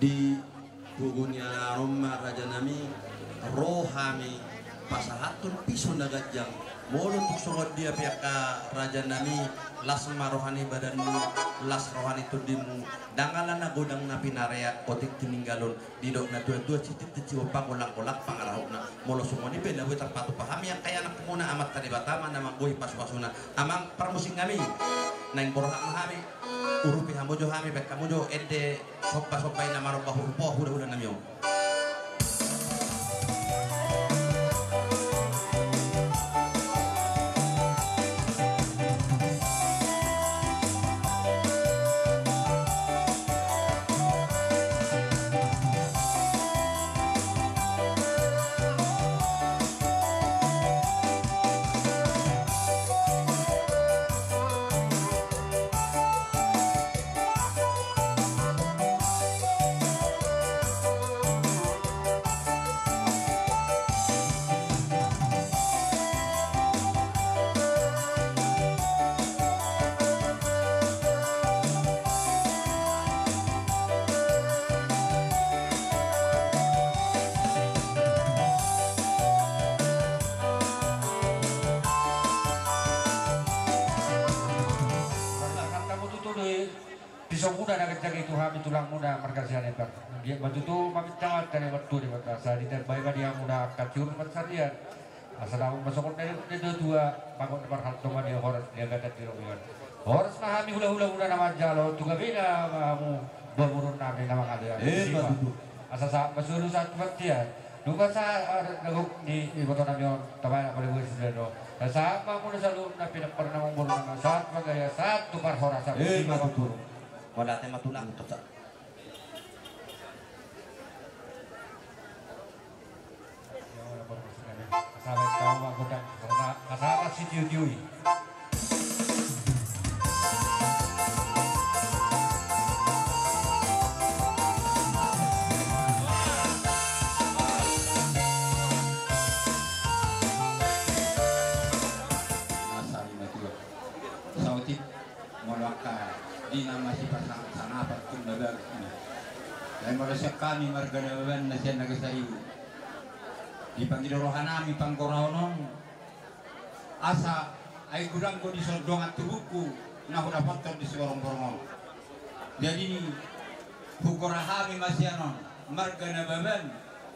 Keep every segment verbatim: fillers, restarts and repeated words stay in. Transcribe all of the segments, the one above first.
Di pogu ni ari on ma rajanami, ro hami pasahathon piso na ganjang. Molo tung songon dia pe angka rajanami, las ma roha ni badanmu, las roha ni tondimu. Ndang ala na godang na pinarade, otik tininggalon, didok na tuatua, sititi sihompa, golanggolang pangarahutna. Molo songon i pe na boi tarpatupa hami angka ianakhonmuna, Amanta Debata ma na manggohi pasupasuna. Amang parmusiknami, naeng borhat ma hami. Urupi hamu jo hami, baen hamu jo ende sombasomba i na maromba hurupo hulahulanami on. Pisomuna na ganjang i tu hami tulangmuna marga Sianipar. Anggiat ma tutu mamintangan tadi martua di bata, asa ditambai ma di hamuna angka tiur pansarian. Asa naung masokon na didok ni natuatua, bagot na marhalto ma di horas di agatan di rongian. Horas ma hami hulahulamuna na manjalo, tu gabena ma hamu dua borunami na mangalean. Eh, ima tutu. Asa sahat ma solu sahat tu bontean. Nunga sahat, ah, na gok di ibotonami on, tabaen apala buat sudah do. Asa sahat ma hamuna saluhutna, pinangido na mamboru nama, sahat ma gaya, sahat tu parhorasan. Eh, ima tutu. Mauliate ma tulang. Asa baen hamu ma godang, asa, asa sitiotio i. Asa ima tulang. Saotik. Molo angka di na masipasangapan tung na bagus i. Alai molo sian hami marga Nababan na sian Nagasaribu, dipangido rohanami panggoraon on, asa ai godang do dison dongan tubungku na hudapothon di siborongborong on. Jadi hugora hami ma sian on marga Nababan,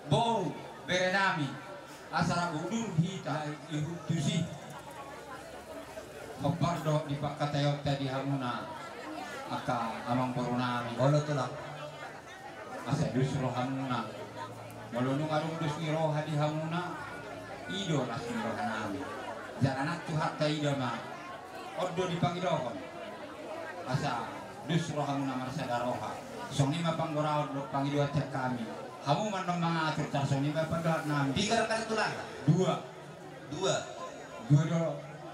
boru, berenami, asa rap udur hita i tusi. Hombar do di pangkataionta di hamuna angka amangborunami. Olo tulang. Asa dos rohamuna. Molo nunga adong dos ni roha di hamuna, i do las ni rohanami. Jala nang Tuhanta ida ma. On do dipangidohon. Asa dos rohamuna marsada roha. Songon i ma panggoraon dohot pangidoan sian hami. Hamu ma annon mangatur, tarsongon i ma pandohanna. Piga angka tulang? Dua. Dua. Dua do,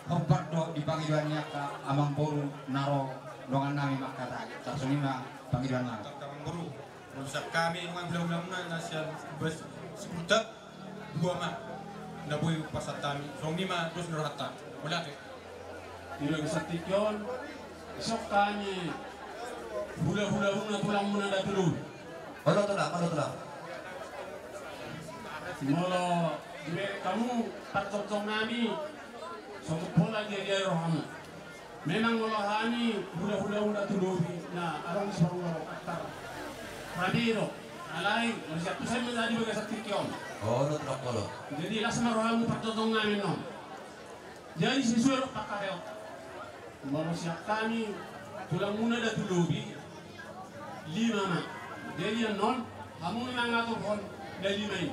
hombar do di pangidoan ni angka amangboru na ro dongannami mangkatai. Tarsongon i ma pangidoannami. Angka amangboru, molo sian hami nunga hulahulamuna na sian Siputap. Dua ma na boi pasahat hami, songon i ma dos ni rohanta. Mauliate. Di bagasan tingki on, isok hami hulahula, hula tulangmuna Datu Lobi. Olo tulang, olo tulang. Molo dibereng hamu parjongjong nami, so tung pola dia dia rohamu. Memang molo hami hulahula Datu Lobi na adong di Sipangolo, antar rame do. Alai masiak tu sai menjadi bagasan tingki on. Olo tulang, olo. Jadi las ma rohamu parjongjong nami annon. Jadi sesuai dohot pangkataion. Molo sian hami tulangmuna Datu Lobi, lima ma. Jadi annon hamu ma mangaturhon na lima i.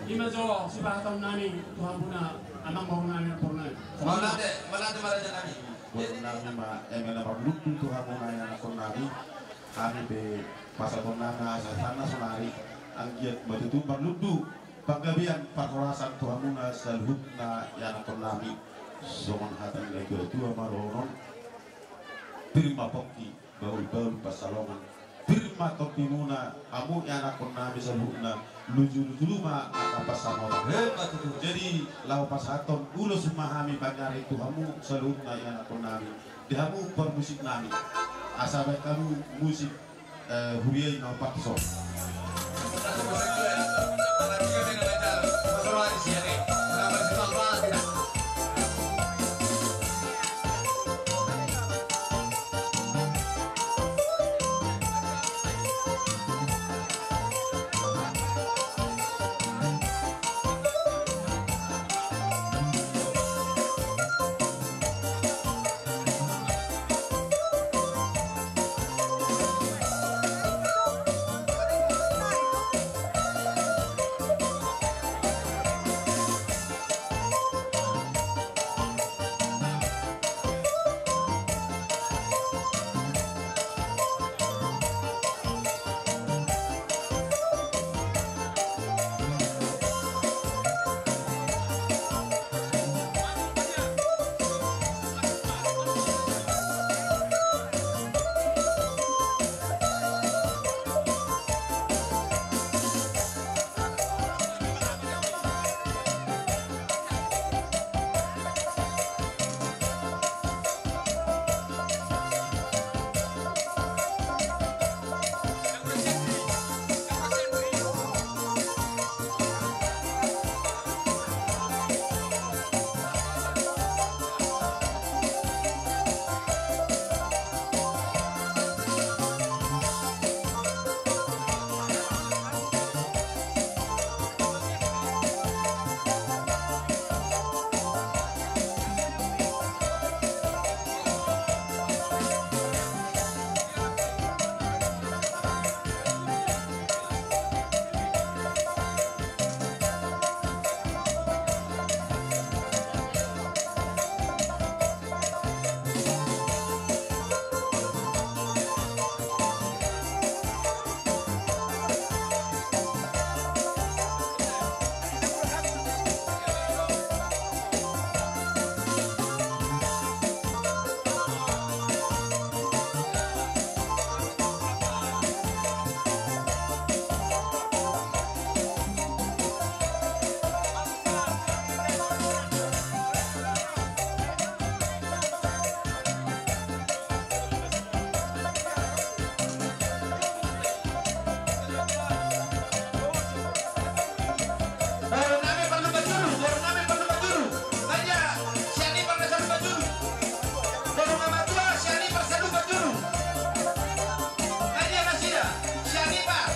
Ima jo sipasahatonnami tu hamuna amangborunami, amangborunami. Mauliate, mauliate ma rajanami. Borunami ma eme na marlundu tu hamuna ianakhonnami. Hami pe pasahatonnami asa sahat saonari, anggiat ma tutu marlundu panggabean parhorasan tu hamuna saluhutna ianakhonnami. Songon hata ni natuatua ma dohonon: Pir ma pongki, bahulbahul pansalongan. Pir ma tombimuna, hamu ianakhonnami saluhutna, lujuluju ma angka pansamotan. Emma tutu. Jadi laho pasahathon ulos ma hami pangarian tu hamu saluhutna ianakhonnami. Di hamu parmusiknami, asa baen hamu musik Eh, huria i na opat so. Boru nami parlu bajulu, boru nami parlu bajulu. Raja, sian i parlu bajulu. Boru na matua, sian i parlu bajulu. Raja nasida, sian i par.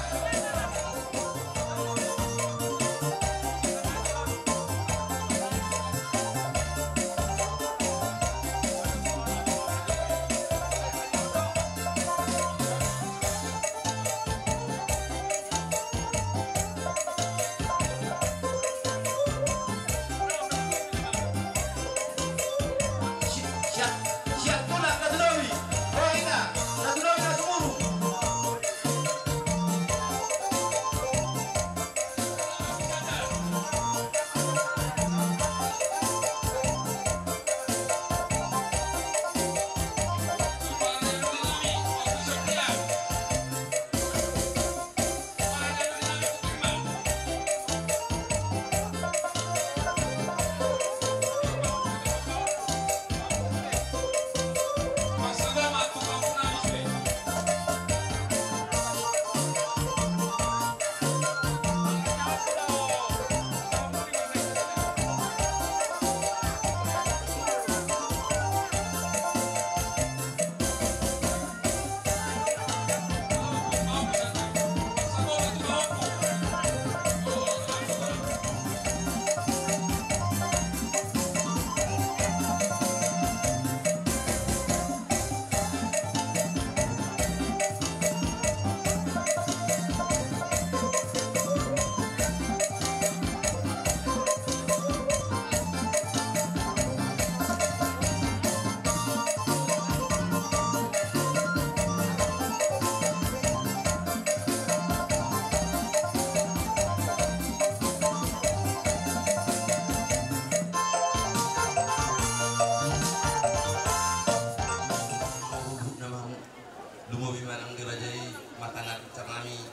Lumobi ma nang di raja i, martangan carnami,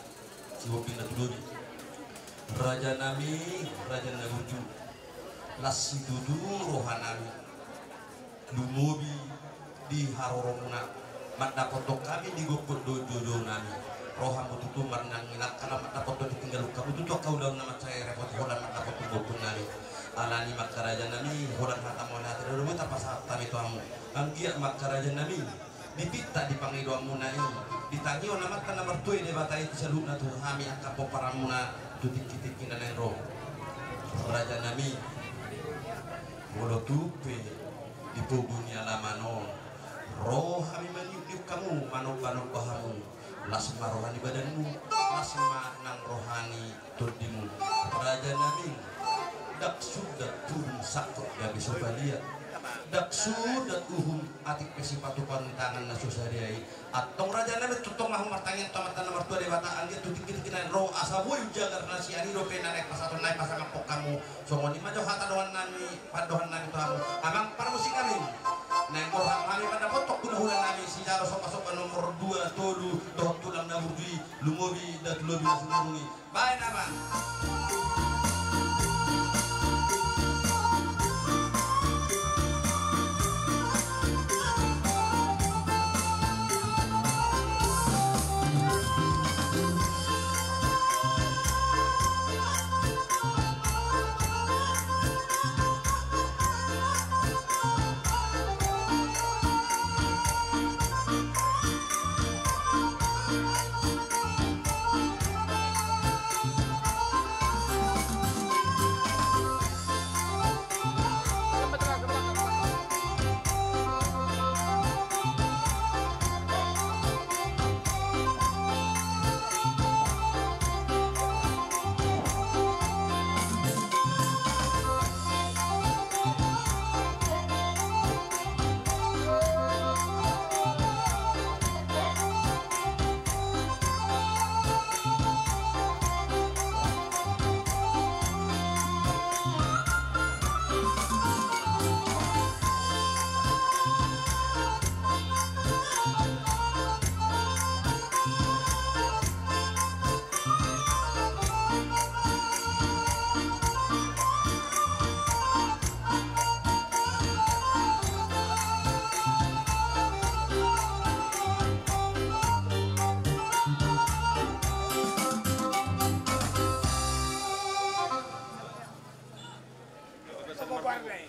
Sihombing Datulobi. Raja nami, raja na burju, las situtu roha nami. Lumobi di haroromuna, Mandapothon hami di gokhon dohot joujou nami. Ro hamu tutu marnang inang, ala mandapothon ditinggalhon hamu tutu angka ulaon na mansai repot, holan mandapothon gokhon nami. Alani i ma angka raja nami, holan hata mauliate do boi tapasahat hami tu hamu. Anggiat ma angka raja nami, dipinta di pangidoanmuna i, ditangion Amanta na martua i Debata i saluhutna tu hami angka pomparanmuna tu tingki-tingki na naeng ro. Raja nami, molo tung pe di pogu ni alaman on ro hami maniuk-niuk hamu, manomba-nomba hamu, las ma roha ni badanmu, las ma nang roha ni tondimu. Raja nami, ndang suda tudung sangkot gabe so palia, ndang suda uhum atik pe sipatu parutangan na so sadia i. Antong raja nami, tongtong ma hamu martangiang tu Amanta na martua Debata, anggiat tu tingki-tingki na naeng ro, asa boi jagar na sian i dope na naeng pasahaton nai pasangaphon hamu. Songon i ma jo hata dohonon nami, pandohan nami tu hamu. Amang parmusik nami, naeng ro hami mandapothon hula-hula nami, sijalo somba-somba nomor dua, tolu, dohot tulang na burju i, lumobi Datu Lobi na sumurung i. Baen amang.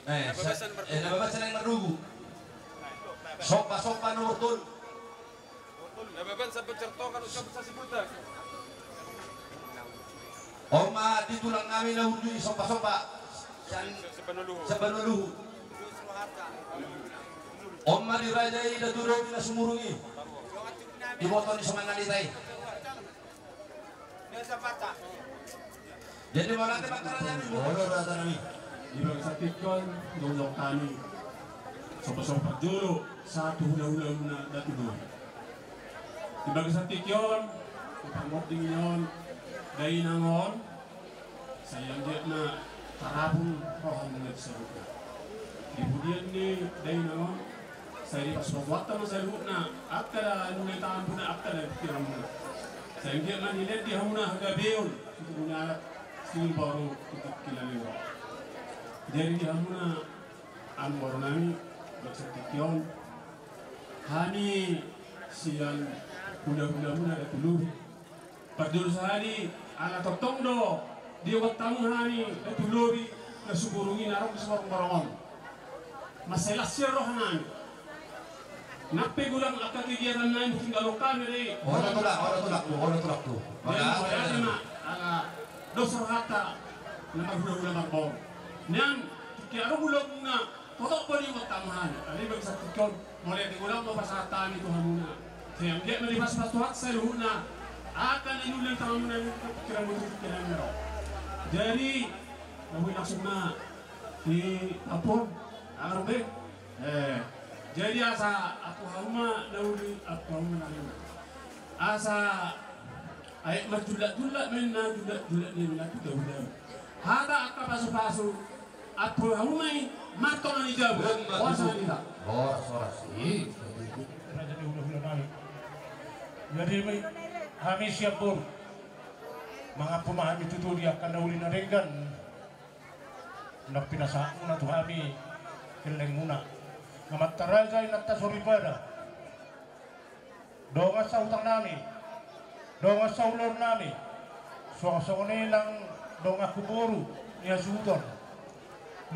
Eh, sa-, eh, na babasan naeng mardugu. Somba-somba nomor tolu. Na babasan samput certokan usap sasiputa. On ma di tulang nami na burju i, somba-somba. Sian Sabanua Luhut. On ma di raja i Datu Lobi na sumurung i. Diboto ni somanalita i. Jadi mauliate ma angka raja nami. Molo raja nami. Di bagasan tingki on, jongjong hami. Somba-somba jolo sahat tu hula-hulamuna Datu Lobi. Di bagasan tingki on, di parmonding ni on, dainang on, sai anggiat ma tarapul rohamuna di saluhutna. Di pudian ni dainang on, sai dipasupasu ma saluhutna, angka na nilehon tanganmuna, angka na pikiranmuna. Sai anggiat ma dilehon di hamuna hagabeon, situtu ni anak, situtu ni boru, situtu ni leleng. Jadi di hamuna, amang boru nami, bagasan tingki on, hami sian hula-hulamuna Datu Lobi. Parjolo sahali, ala tongtong do diobat hamu hami Datu Lobi na sumurung i na adong di Sorong Borong on. Mansai las sian roha nami. Nang pe godang angka kegiatan nami, tinggalhon hami do i. Olo tulang, olo tulang tu, olo tulang tu. Jadi mauliate ma, ala dos rohanta na marhula-hula marboru. Nian, tingki adong ulaonmuna, totop do diobat hamu hami. Alai bagasan tingki on, mauliate godang ma pasahat hami tu hamuna. Sai anggiat ma dipasupasu Tuhan saluhutna. Angka na nilehon tanganmuna, pikiranmuna, pikiranmuna ro. Jadi, na boi langsung ma di Ampun, Agar be. Eh, jadi asa ampu hamu ma na uli, ampu hamu ma na uli. Asa aek marjulak-julak ma inna, julak-julak ni inna tu dahudahu. Hata angka pasu-pasu, ampu hamu ma i, martonga ni jabu. Horas ma di hita. Horas, horas. Ih. Raja ni hula-hula nami. Jadi hami sian boru mangampu ma hami tutu di angka na uli na denggan. Ndang pinasahatmuna tu hami hellengmuna. Amanta raja, inanta soripada, Dongan sahutangnami, dongan saulaonnami, songon-songon i nang donganku boru ni hasuhuton.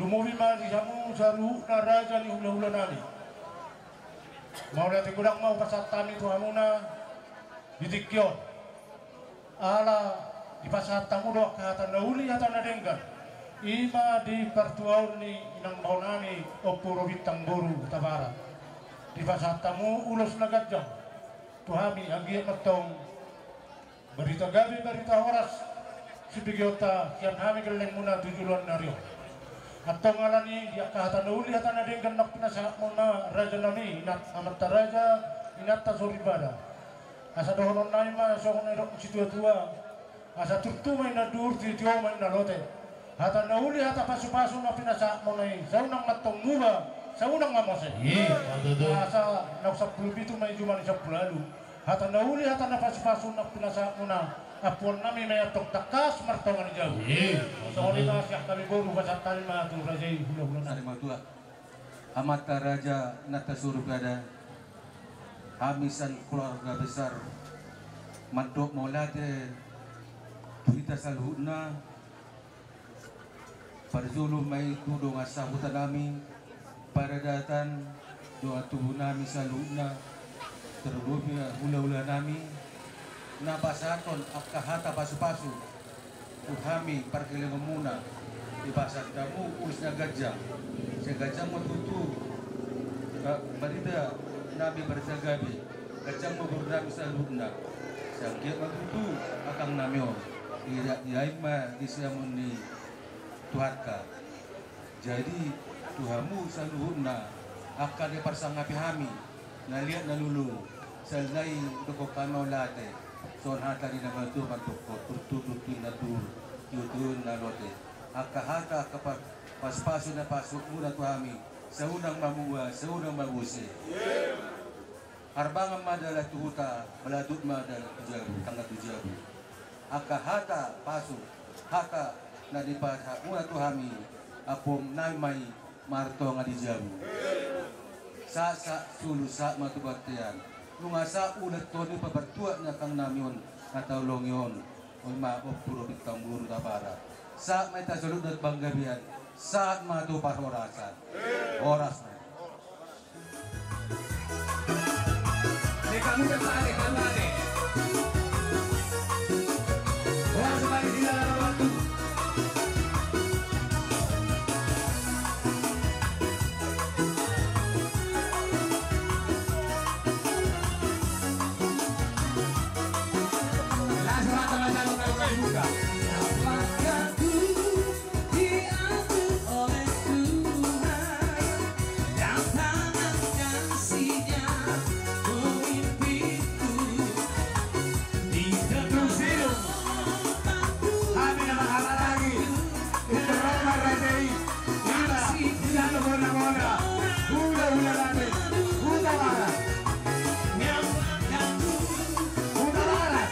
Lumobi ma di hamu saluhutna raja ni hulahulanami. Mauliate godang ma hupasahat hami tu hamuna di tingki on. Ala dipasahat hamu do angka hata na uli hata na denggan, i ma di partuaon ni inang baonami Ompu Ro Bintang boru Hutabarat. Dipasahat hamu ulos na ganjang tu hami, anggiat ma antong barita gabe, barita horas sibegeonta sian hami gellengmuna tu joloan ni ari on. Antong alani i, di angka hata na uli hata na denggan naung pinasahatmuna rajanami, inat-, amanta raja, inanta soripada, asa dohononnami ma songon na nidok ni situatua: Asa turtu ma inna duhur, tio ma inna lote. Hata na uli hata pasupasu na pinasahatmuna i, sai unang ma antong muba, sai unang ma mose. Iya, betul. Asa naung sampulu pitu ma i jumadi sampulu ualu. Hata na uli hata na pasupasu na pinasahatmuna, ampuonnami ma i antong tangkas martonga ni jabu. Iya, betul. Songon i ma sian hami boru, pasahat hami ma tu raja i, hulahula. Sari matua. Amanta raja, inanta soripada, hami sian keluarga besar mandok mauliate tu hita saluhutna. Parjolo ma i tu dongan sahutanami, paradatan, dongan tubunami saluhutna, tarlumobi hulahulanami, na pasahathon angka hata pasupasu tu hami pargellengonmuna, dipasahat hamu ulos na ganjang. Sai ganjang ma tutu, eh, baritanami, barita gabe, ganjang ma borunami saluhutna. Sai anggiat ma tutu akangnami on, diida-, idain ma di siamun ni Tuhanta. Jadi, tu hamu saluhutna, angka na parsangapi hami, na liat na lolo, sai nai dohonon hami mauliate, songon hata ni natuatua mandok, turtu, turtu inna duhur, tio, tio inna lote. Angka hata, angka pa-, pasupasu na pasupasu muna tu hami, sai unang ma muba, sai unang ma mose. Harbangan ma dalan tu huta, balatut ma dalan tu jabu, tangga tu jabu. Angka hata pasu, hata na dipasahat muna tu hami, ampuonnami ma i martonga di jabu. Sahat, sahat solu, sahat ma tu bontean. Nunga sahat ulos toni papartuat ni akangnami on, na taulahon i on, on ma Ompu Ro Bintang boru Hutabarat. Sahat ma hita saluhutna tu panggabean, sahat ma tu parhorasan. Horas ma. Diatur oleh Tuhan, dan tangan kasih-Nya memimpinku. Di dalam hami na manghahamaranggi, di tengah raja i, ima, sian bona-bona, hulahula nami, Hutabarat. Hutabarat.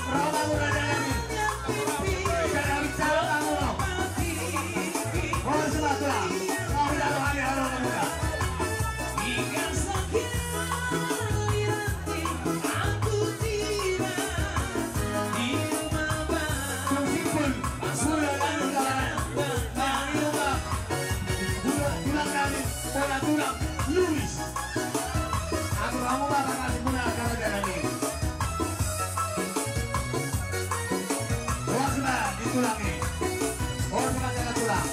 Ro ma muna raja nami. Sada bicara ma muna. Horas ma tulang. Horas ma tulang. Tung simpul. Sudah lalu jalan. Nah, ini rumah. Tulang, tulang nami. Bona tulang. Luis. Atur hamu ma tangan di bona raja nami. Horas ma di tulang i. Horas ma di tulang.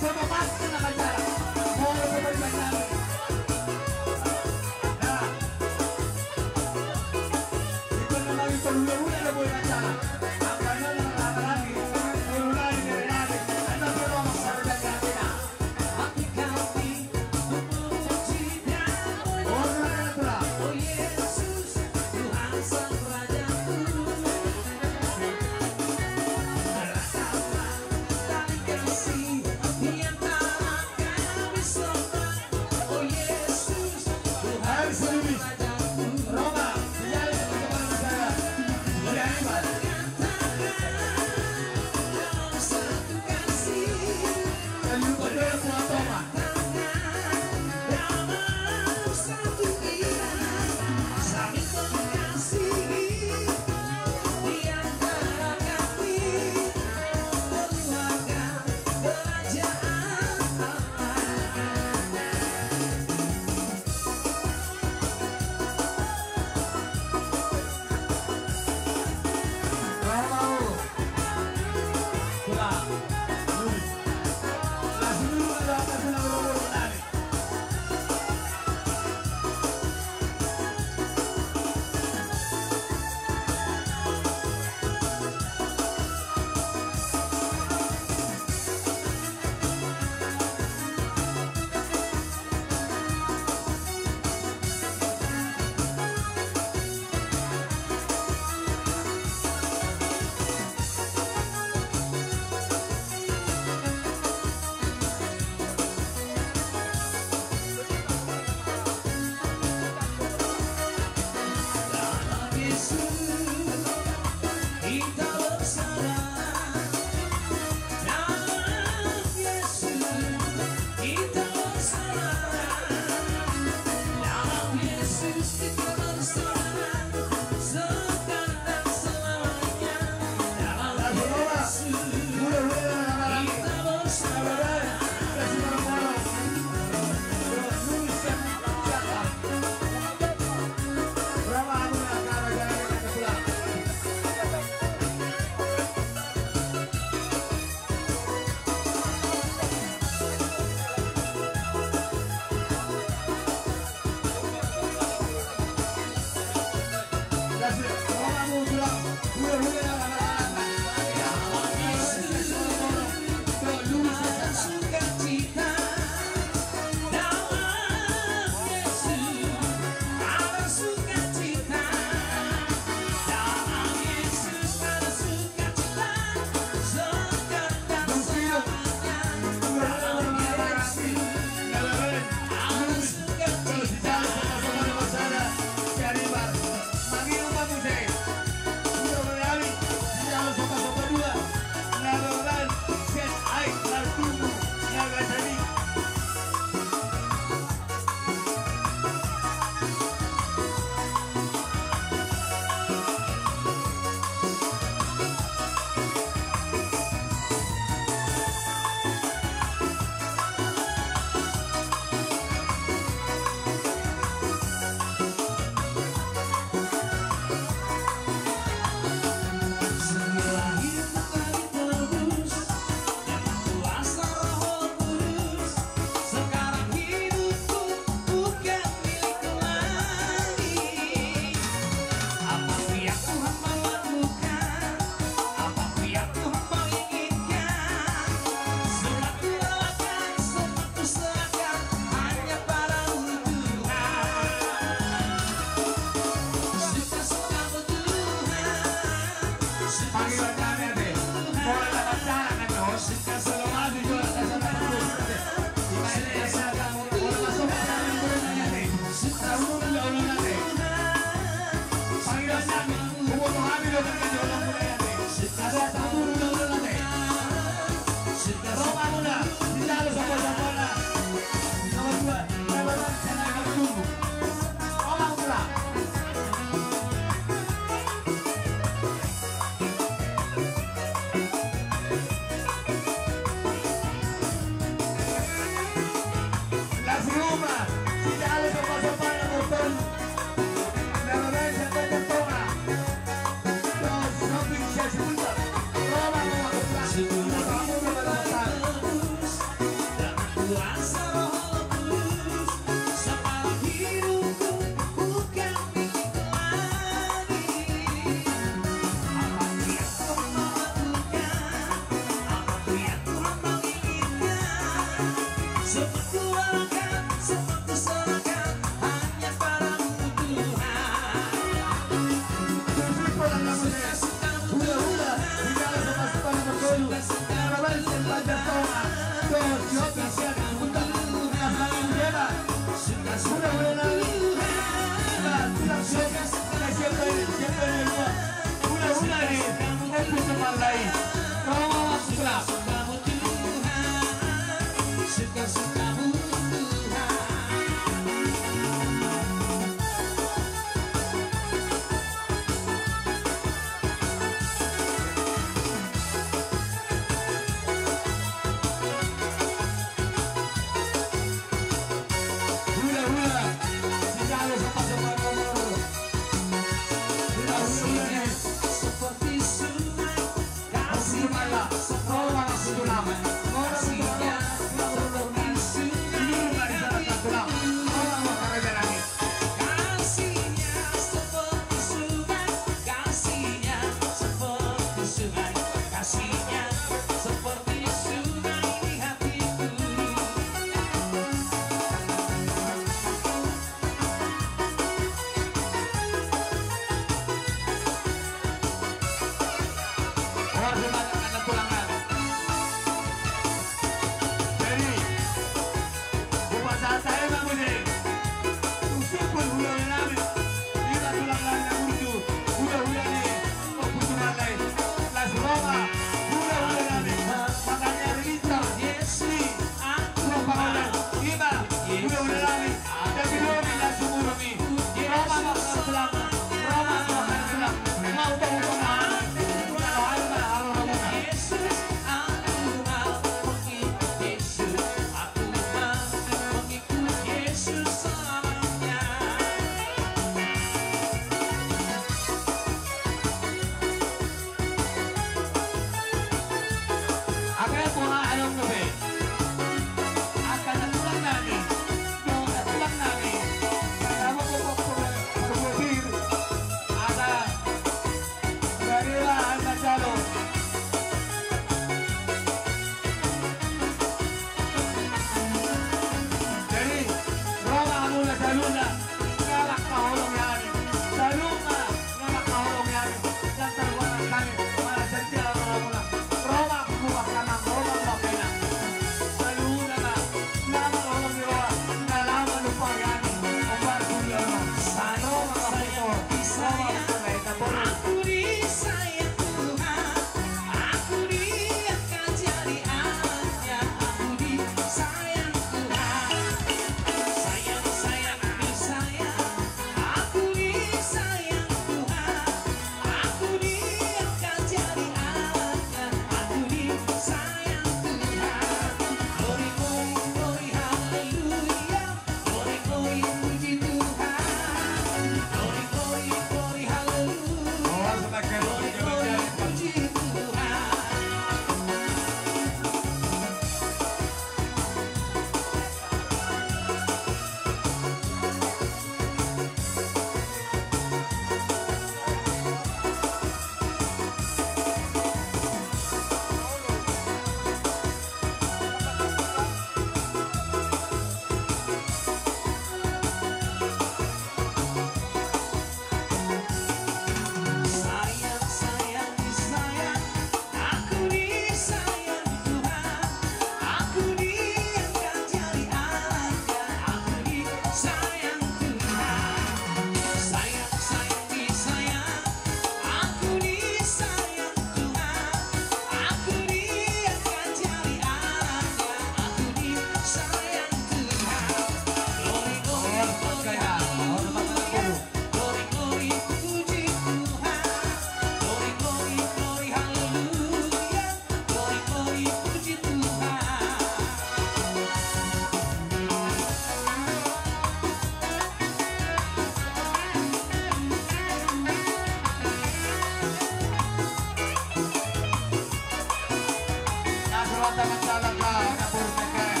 Tangan dalam lah, dapur T K R.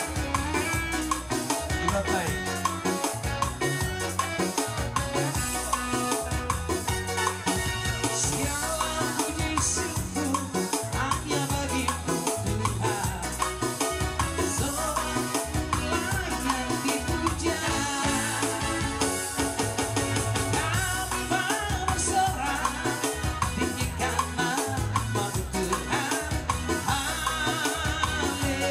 Ibatai. Segala puji syukur hanya bagimu, Tuhan. Soal layak dipuja. Kami bersorak, tinggikan nama-Mu, Tuhan. Haleluya.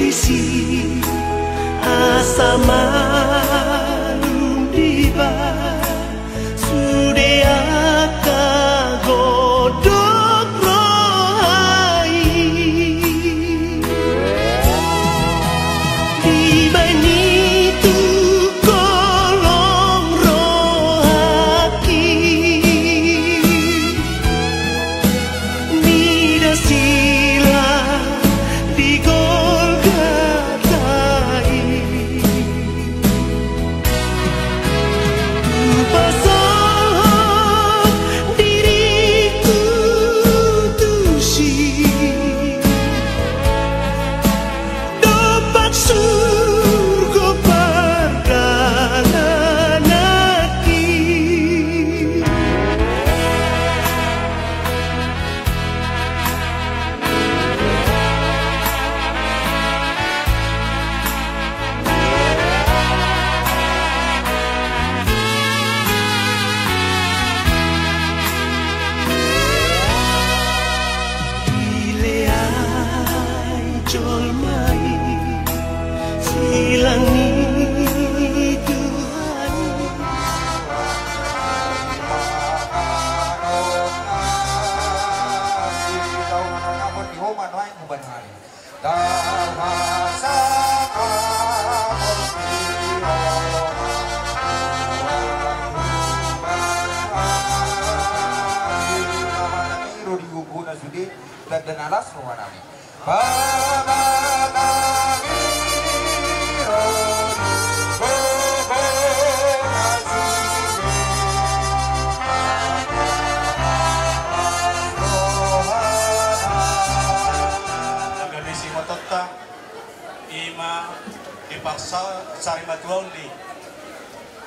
Isi asa malum diba sude angka godok roha i. Dibaen i tu kolong rohangki. Mida sila di Golgota i. Hupasahat diriku tusi. Dompak surgo pardalananki. Dilehon jolma i silang ni Tuhan i. Di gogona sude, tanda na las roha nami. Gabe simotonta. I ma di parsarimatua ni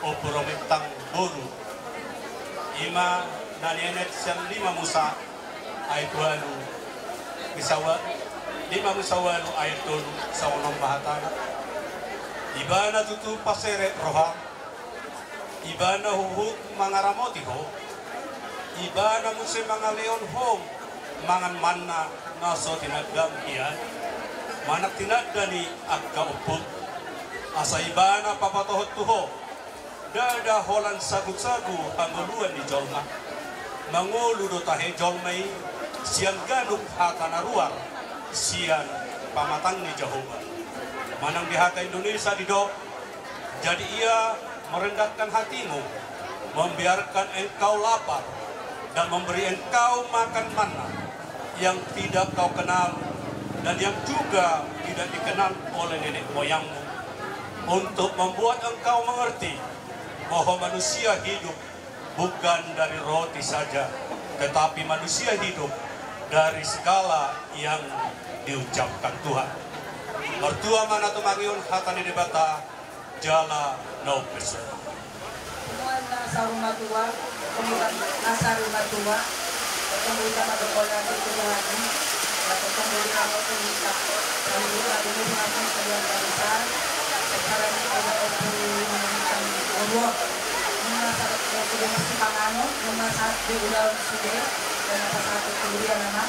Ompu Romintang boru. I ma na nienet sian lima Musa ayat ualu, Musa ua-, lima Musa ualu ayat tolu, songon on ma hatana. Ibana tutu pasere roham. Ibana huhut mangaramoti ho. Ibana muse mangalehon ho mangan manna na so tinandam hian, manang tinanda ni angka ompung. Asa ibana papatohon tu ho, ndada holan sagusagu hangoluan ni jolma. Mangolu do tahe jolma i sian ganup hata na ruar sian pamatang ni Jahowa. Manang di hata Indonesia didok, jadi ia merendahkan hatimu, membiarkan engkau lapar, dan memberi engkau makan manna yang tidak kau kenal dan yang juga tidak dikenal oleh nenek moyangmu, untuk membuat engkau mengerti bahwa manusia hidup bukan dari roti saja, tetapi manusia hidup dari segala yang diucapkan Tuhan. Martua ma na tumangihon hata ni Debata, jala na umpesu. Semua na saur matua, semua na saur matua, semua sama berkolah di Tuhan. Atau semua di awal semua. Lalu kita dulu mengaku sebuah barisan. Sekarang ini ada opung yang akan berbuat. Masa opung yang masih pangano, masa di ulang sude, dan apa satu kemudian nama.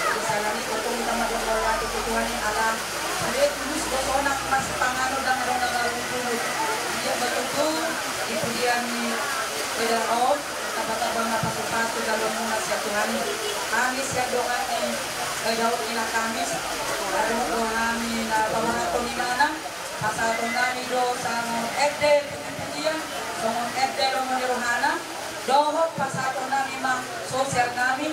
Misalnya itu kita mau berkolah di Tuhan yang Allah. Sude tulus do sonang masih pangano dan orang-orang tulus. Ia betutu di pudian ni beda om, taba-taba na pasu-pasu dalam muna siap Tuhan. Kami siap doa ni, eh, Daud ina kami. Lalu doa ni na bawa atau ni mana? Pasahaton nami do songon ende puji-pujian, songon ende lomo ni rohana. Dohot pasahaton nami ma sosial nami.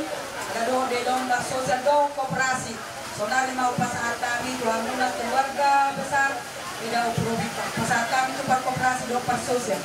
Ada dohot di lomba sosial dohot koperasi. Sonari ma hupasahat hami tu hamuna keluarga besar, ida uprobi pasahat hami tu parkoperasi dohot parsosial.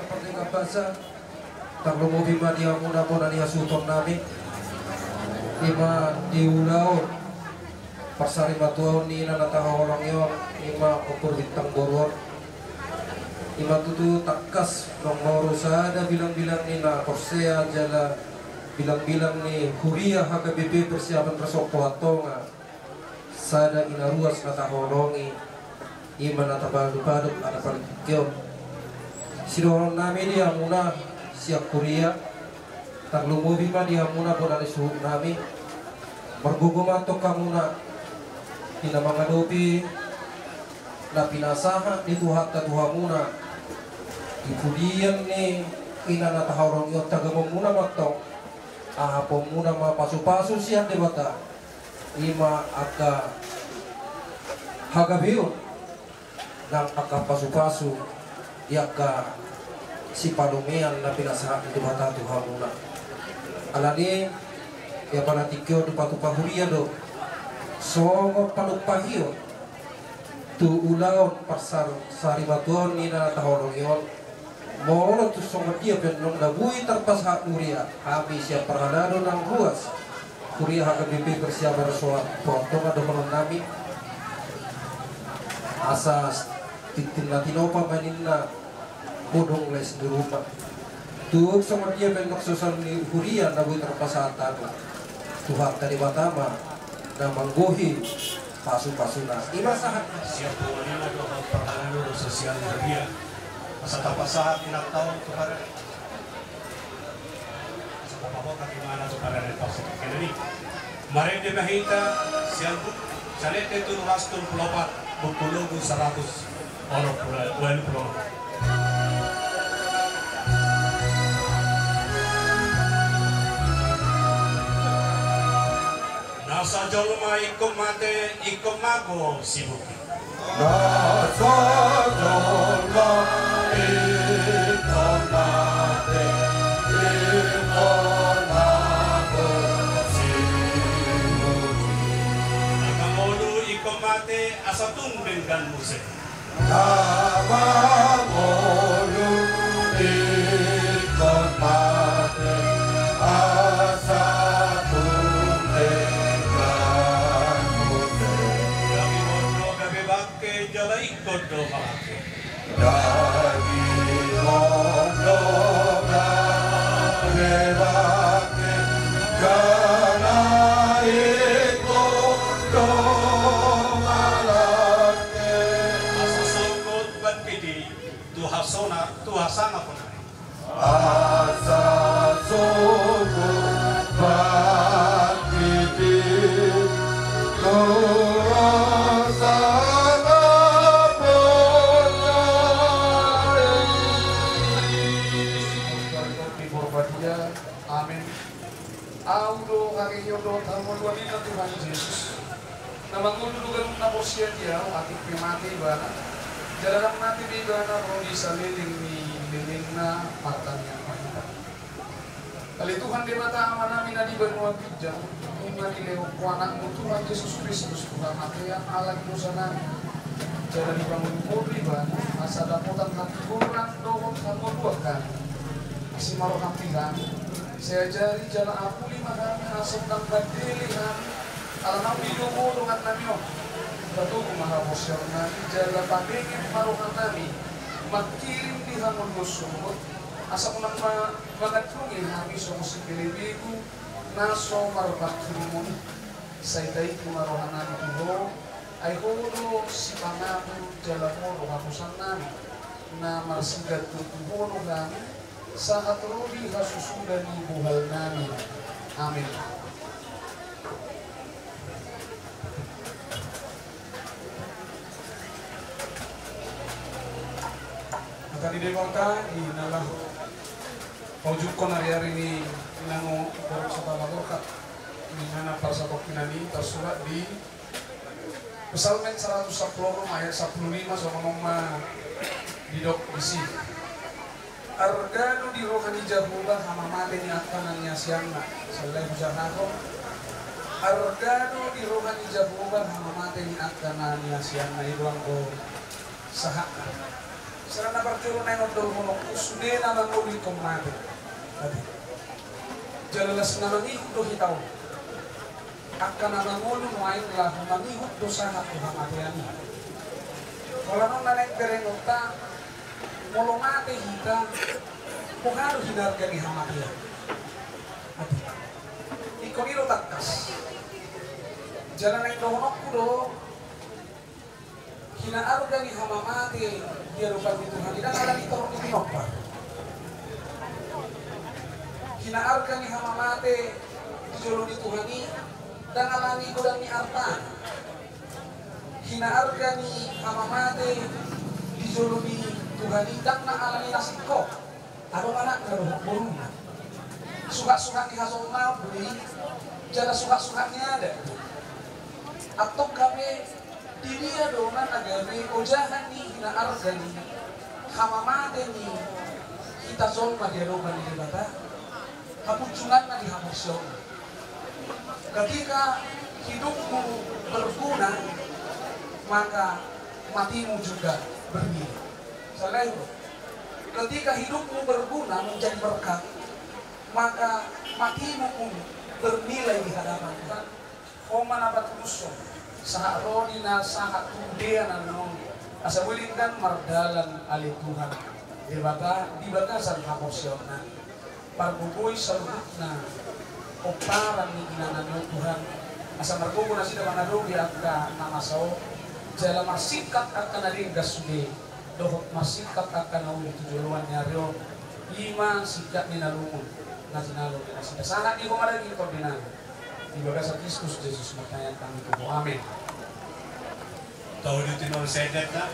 Mardongan basa, tarlumobi ma di hamuna bona ni hasuhuton nami, i ma di ulaon parsarimatuaon ni ina na tahaholongi on, i ma Ompu Bintang Boru on. I ma tutu tangkas nang moru sada bilangbilang ni na porsea jala bilangbilang ni huria H K B P Persiapan Resort Pohatonga, sada ina ruas na tahaholongi, i ma na tapadopadop adapan tingki on. Sidohonon nami di hamuna sian huria, tarlumobi ma di hamuna bona ni suhut nami. Margogo ma antong hamuna di na mangadopi na pinasahat ni Tuhanta tu hamuna. Di pudian ni ina na tahaholongi on, tagamonmuna ma antong, ahaponmuna ma pasupasu sian Debata, i ma angka hagabeon nang angka pasupasu di angka sipalumean na pinasahat ni Debata tu hamuna. Alani i, di apala tingki on dipatupa huria do songon panumpahion tu ulaon parsar-, sarimatuaon ni ina na tahaholongi on. Molo tung songon dia pe annon na boi tarpasahat huria, hami sian parhalado nang ruas huria H K B P Persiapan Resort Pohatonga dohonon nami, asa tintin na tinopa ma ninna godang les di ruma. Tung songon dia pe annon susa ni huria na boi tarpasahat, Tuhanta Debata ma na manggohi pasupasuna. I ma sahat. Siap, pokokna do parhalado do sosial media. Asa tapasahat inanta on kepada, asa tapabotak imana kepada Depok. Jadi, marende ma hita sian Salete tolu ratus tolu pulu opat, buku logu saratus onom pulu, ualu pulu opat. Na sajolma ingkon mate, ingkon mago si Bukit. Na sajolma ingkon mate, ingkon mago si Bukit. Na mangolu ingkon mate, asa tung denggan muse. Na mangolu ingkon mate, asa tung denggan muse. Gabe bondo, gabe bangke, jala ingkon do mangangke. Gabe bondo, gabe bangke, jala ingkon do mangangke. Asa sogot bangkiti, tu hasona, tu hasangapon. Asa sogot bangkiti, tu hasangapon. Amen. Ahu do haheheon dohot hangoluan ni Tuhan Jesus, na mangolu do ganup na porsea di ahu, atik pe mate ibana, jala ndang mate be ibana ro di saleleng ni lelengna. Martangiang ma hita. Ale Tuhan Debata Amanami na di banua ginjang, nunga dilehon Ho Anakmu Tuhan Jesus Kristus tu hamatean ala ni dosanami, jala dibangun Ho do ibana asa dapotan hatigoran dohot hangoluan hami. Asi ma roham di hami, sai ajari jala apuli ma hami asa unang bandele hami ala naung didok Ho donganmi on. Patogu ma haporseaonnami jala pabenget ma rohanami mangkirim di hangoluan sogot, asa unang ma-, mangandungi hami songon sipelebegu na so marpangkirimon i. Sai taiti ma rohanami tu Ho, ai Ho do sipangabul jala Ho do haposannami na marsigantung tu Ho do hami, sahat ro di hasusuda ni bohalnami. Amen. Hata ni Debata i na laho paujungkon ari-ari ni inang Borok Sabala Borhat, di mana parsatongkinan i tarsurat di Psalmen saratus sampulu onom ayat sampulu lima, songon on ma didok disi. Arga do di roha ni Jahowa hamamate ni angka na niasianna. Sala hujahahon, Arga do di roha ni Jahowa hamamate ni angka na niasianna, i do anggo sahatna. Sala na parjolo naeng hudok, molo sude na mangolu ingkon mate. Ate. Jala las na mangihut do hita on. Angka na mangolu nuaeng laho mangihut do sahat tu hamatean i. Holan on na naeng berengonta, molo mate hita, boha do hinarga ni hamatean? Ate. Ingkon i do tangkas. Jala naeng dohononku do, hinarga ni hamamate di adopan ni Tuhan i ndang ala ni torop ni pinompar. Hinarga ni hamamate di jolo ni Tuhan i ndang ala ni godang ni arta. Hinarga ni hamamate di jolo ni Tuhan i ndang na ala ni na singkop. Adong anakna dohot boruna. Suhat-suhat ni hasonangan do i, jala suhat-suhat ni adat. Antong gabe di dia do na gabe ojahan ni hinarga ni hamamate ni hita jolma di adopan ni Debata? Hamunculanna di haporseaon. Ketika hidupmu berguna, maka matimu juga bernilai. Selain itu, ketika hidupmu berguna, menjadi berkat, maka matimu pun bernilai di hadapan Tuhan. Ho ma na patulushon, sahat ro di na sahat tu dia na naung, asa boi denggan mardalan ale Tuhan Debata di bagasan haporseaonna. Pargogoi saluhutna pomparan ni inganan ni on Tuhan, asa margogo nasida mangadopi angka na masa on, jala marsingkat angka na denggan sude, dohot marsingkat angka na uli tu joloan ni ari on. I ma singkat ni na lungun na jinalo ni nasida. Sahat di ho ma daging, tondinan. Di bagasan Kristus Jesus martangiang hami tu ho. Amen. Tolu di tinol sedet na.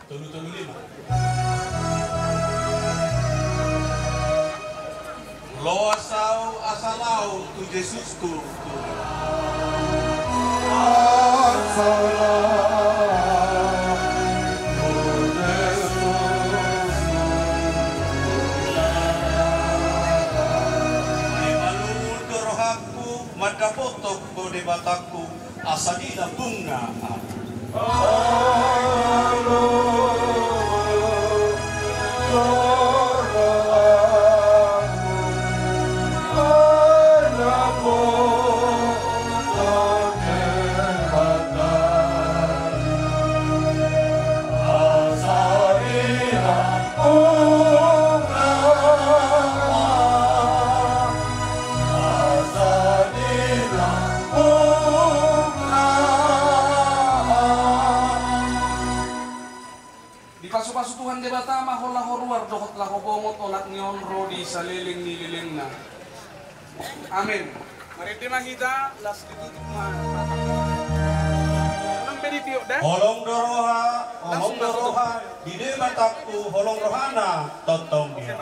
Tolu tolu lima. Loas ahu asa laho tu Jesus tu. Ai malungun do rohangku, mandapothon ho Debatangku, asa dilambungna ahu. Dipasupasu Tuhan Debata ma ho laho ruar dohot laho bongot, olat ni on ro di saleleng ni lelengna. Amen. Marende ma hita, las ditutup ma. Holong do roha, holong do roha di Debatangku, holong rohana tongtong dia.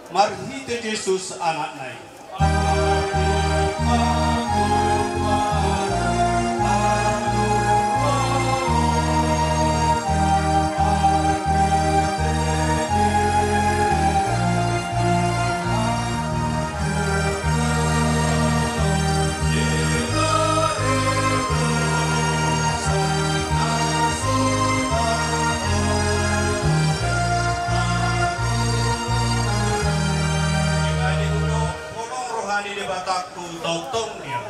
Marhite Jesus Anakna i. Holong roha ni Debatangku tongtong dia.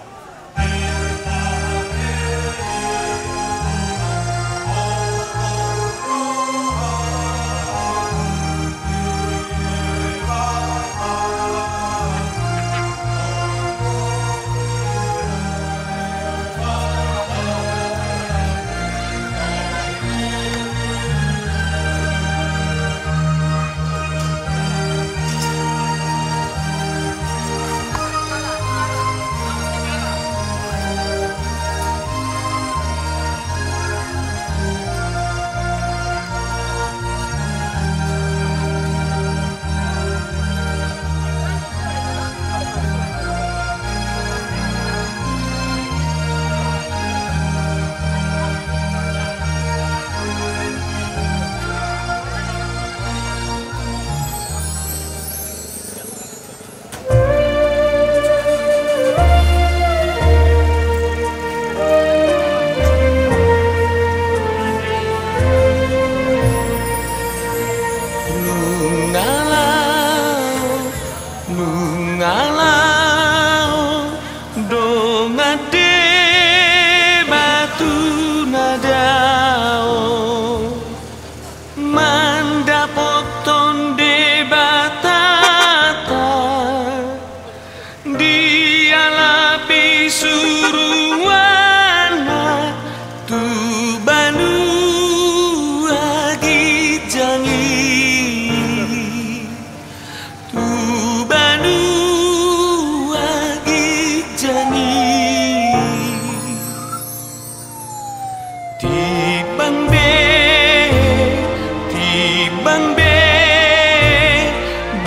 Bang be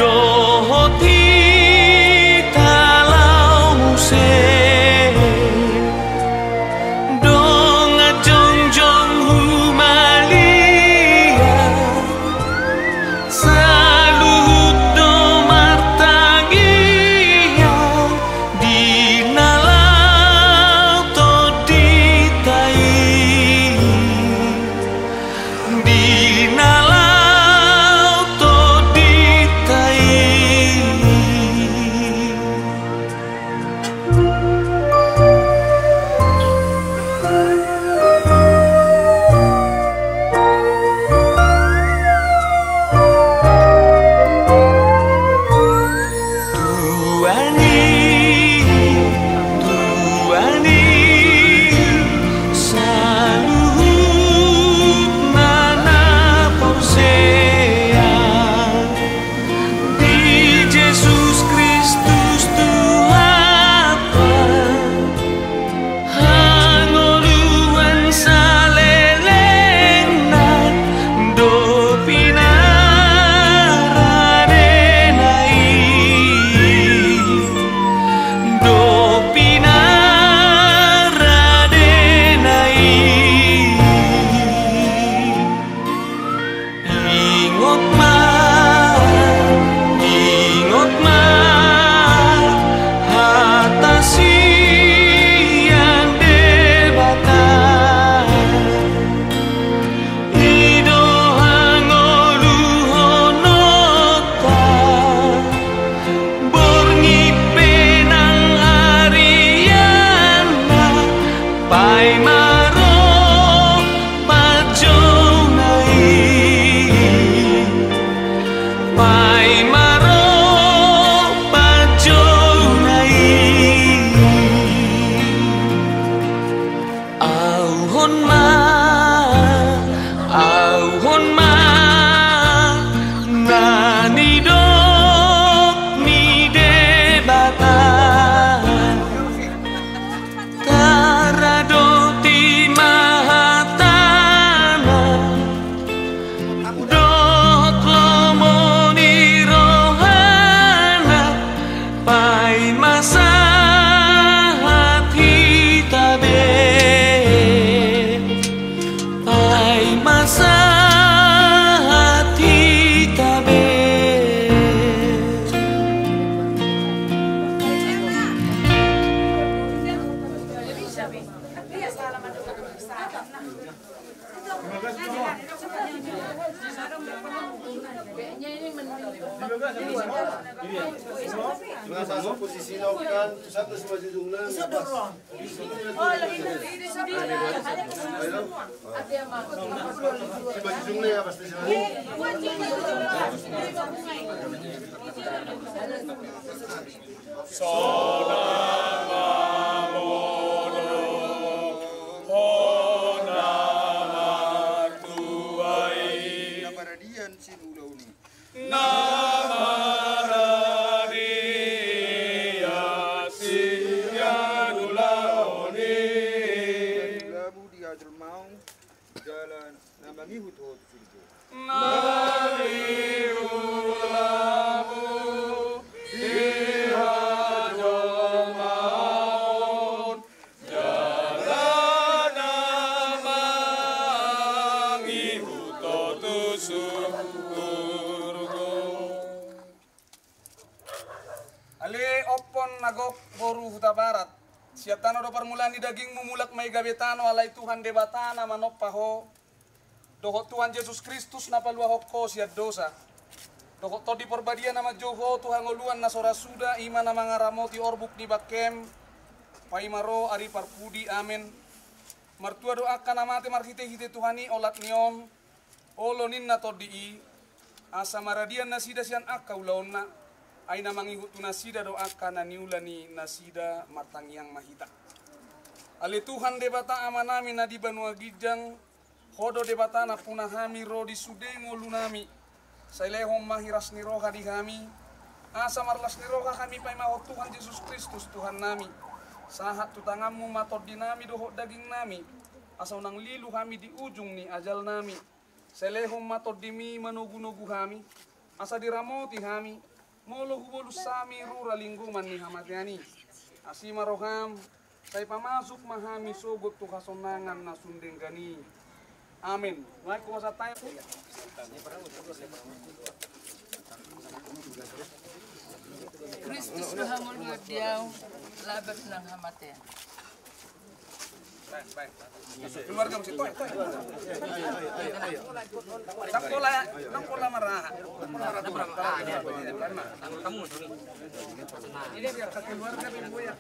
dohot hita laho muse, dongan jongjong humaliang, saluhut do martangiang di na laho tondinta i. Di na laho tondinta i. Tuhan i, Tuhan i, saluhut ma na porsea di Jesus Kristus Tuhanta. Hangoluan salelengna do pinarade na i, do pinarade na i. Ingot ma, ingot ma hata sian Debata. I do hangoluhononta. Borngin pe nang arianna, paima ro panjouna i, paima ro panjouna i. Auhon ma, auhon ma na nidok ni Debata. Taradoti ma hatana dohot lomo ni rohana, paima sahat hita be, paima sahat hita be. Masuk posisi lakukan, pusat masih maju jumlah. Ayo. Maju jumlah ya, pasti sini. Sonang ma modom hona martua i. Na maradian sian ulaon i. Na maradian sian ulaon i. Lamu di hajolmaon. Jala na mangihut ho tu surgo. Na mangihut lamu di hajolmaon, jala na mangihut ho tu surgo. Ale ompon na gok boru Hutabarat, sian tano do parmulaan ni dagingmu, mulak ma i gabe tano, alai Tuhan Debata na manompa ho, dohot Tuhan Jesus Kristus na paluahon ho sian dosa, dohot Tondi Parbadia na manjou ho tu hangoluan na so ra suda, i ma na mangaramoti orbuk ni bangkem, paima ro ari parpudi. Amen. Martua do angka na mate marhitehite Tuhan i olat ni on. Olo ninna tondi i, asa maradian nasida sian angka ulaonna, ai na mangihut tu nasida do angka na niula ni nasida. Martangiang ma hita. Ale Tuhan Debata Amanami na di banua ginjang, Ho do Debata nampuna hami ro di sude ngolunami. Sai lehon ma hiras ni roha di hami, asa marlas ni roha hami paimahon Tuhan Jesus Kristus Tuhannami. Sahat tu tanganmu ma tondinami dohot dagingnami, asa unang lilu hami di ujung ni ajalnami. Sai lehon ma TondiMi manogunogu hami, asa diramoti hami, molo hubolus hami rura linggoman ni hamatean i. Asi ma rohaM, sai pamasuk ma hami sogot tu hasonangan na sun denggan i. Amen. Nuaeng hupasahat hami. Kristus do hangoluan di ahu, laban nang hamatean. Keluarga mesti toe, toe. Ndang pola, ndang pola marhaha. Ini biar keluarga di boya.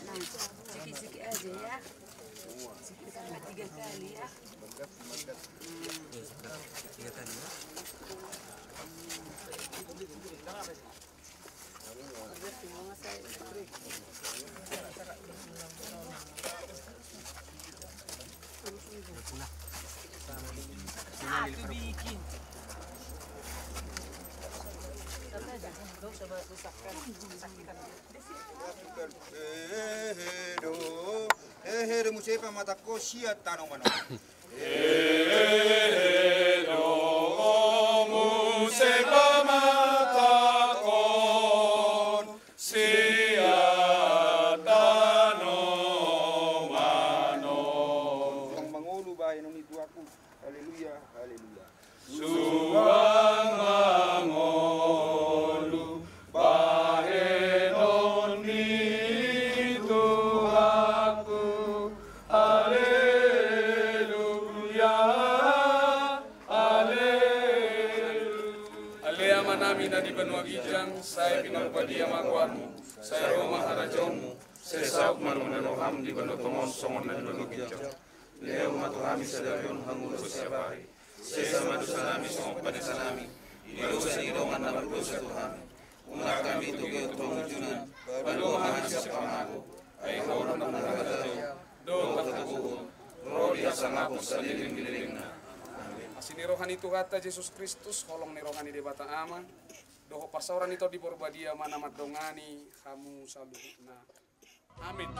Nah, sikit-sikit aja ya. Sikit sama tiga kali ya. Hehe do, hehe do, muse pamatangko sian tano Manon. Hehe do, muse pamatangkon sian tano Manon. Suang mangolu bahenon ni Tuhanku. Haleluya, haleluya. Suang mangolu bahenon ni Tuhanku. Haleluya, haleluya. Ale Amanami na di banua ginjang, sai pinarbadia ma goarMu, sai ro ma harajaonMu, sai saut ma lomo ni rohaM di banua tonga on songon na di banua ginjang. Lehon ma tu hami sadari on hangoluan siapari. Sesa ma dosanami songon panesanami di dosa ni dongan na mardosa tu hami. Unang hami togihon tu pangunjunan, palua ma hami sian pangalo. Ai Ho do nampuna harajaon dohot hatagoran, ro di hasangapon saleleng ni lelengna. Amen. Asi ni roha ni Tuhanta Jesus Kristus, holong ni roha ni Debata Ama, dohot parsaoran ni Tondi Porbadia ma na mandongani hamu saluhutna. Amin.